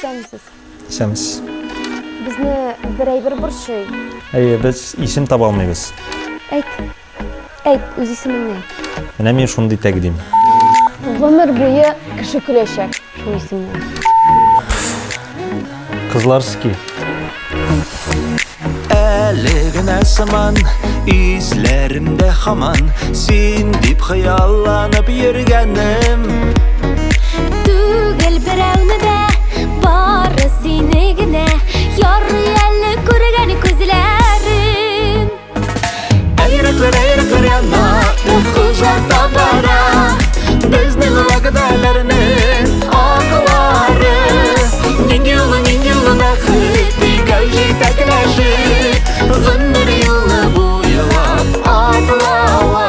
Исәнмесез. Исәнмесез. Безне бер әйбер борчый. Әйе, без исем таба алмыйбыз. Әйт. Әйт, үз исемеңне әйт. Менә мин шундый тәкъдим. Гомер буе кеше көләчәк шул исемнән. Кызларский. Әле генә сыман Исләремдә хаман Син дип хыялланып йөргәнем. Түгел берәүне дә, бары сине генә Ярый әле күргән күзләрем. Ә йөрәкләр, ә йөрәкләр яна, Ут озата бара. Безнең вәгъдәләрнең аклары. Нинди юлы, нинди юлы бәхет, Икәү җитәкләшеп, Гомер юлы буйлап атлавы.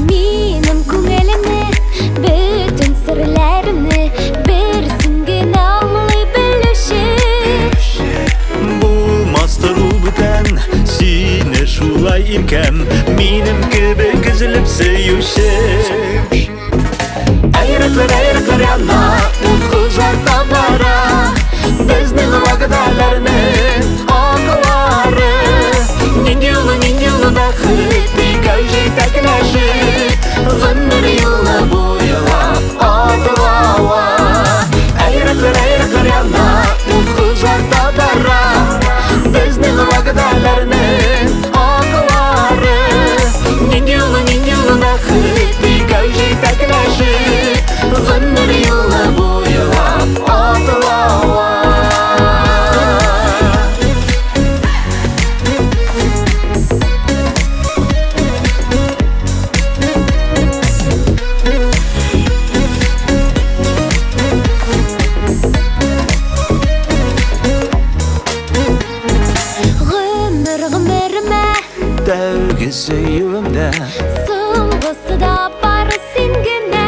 Минем күңелемне, бөтен серләремне бер син генә аңлый белүче. Булмастыр ул бүтән, сине шулай иркәм, минем кебек өзелеп сөюче. Ә йөрәкләр, ә йөрәкләр яна, ут озата бара. Безнең вәгъдәләрнең аклары. Нинди юлы, нинди юлы бәхет, икәү җитәкләшеп, гомер юлы буйлап атлавы. Ә йөрәкләр, ә йөрәкләр яна, ут озата бара. Безнең вәгъдәләрнең аклары. Нинди юлы, нинди юлы бәхет, икәү җитәкләшеп, гомер юлы буйлап атлавы. Гомер гомеремә Тәүге сөюемдә Соңгысы да бары син генә.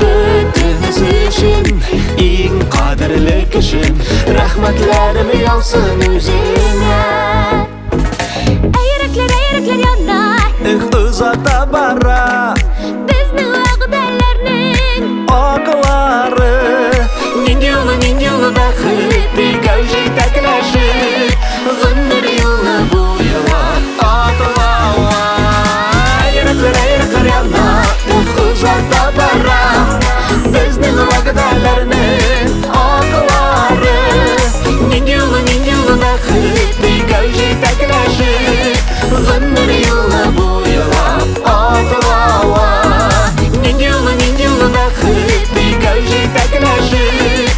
Бөтенесе өчен иң кадерле кешем, Рәхмәтләрем яусын үзеңә. Ә йөрәкләр, ә йөрәкләр яна, Эх, озата бара Безнең вәгъдәләрнең аклары. Нинди юлы, нинди юлы бәхет, икәү җитәкләшеп, гомер юлы буйлап атлавы. Ә йөрәкләр, ә йөрәкләр яна, ут озата бара. Безнең вәгъдәләрнең аклары. Нинди юлы, нинди юлы бәхет, икәү җитәкләшеп, гомер юлы буйлап атлавы. Нинди юлы, нинди юлы бәхет, икәү җитәкләшеп,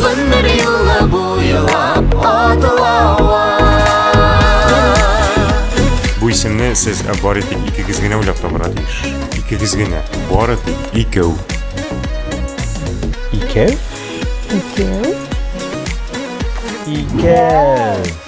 гомер юлы буйлап атлавы. Бу исемне сез бары тик икегез генә уйлап табарга тиеш. Икегез генә, бары тик икәү. Икәү? Икәү? Икәү.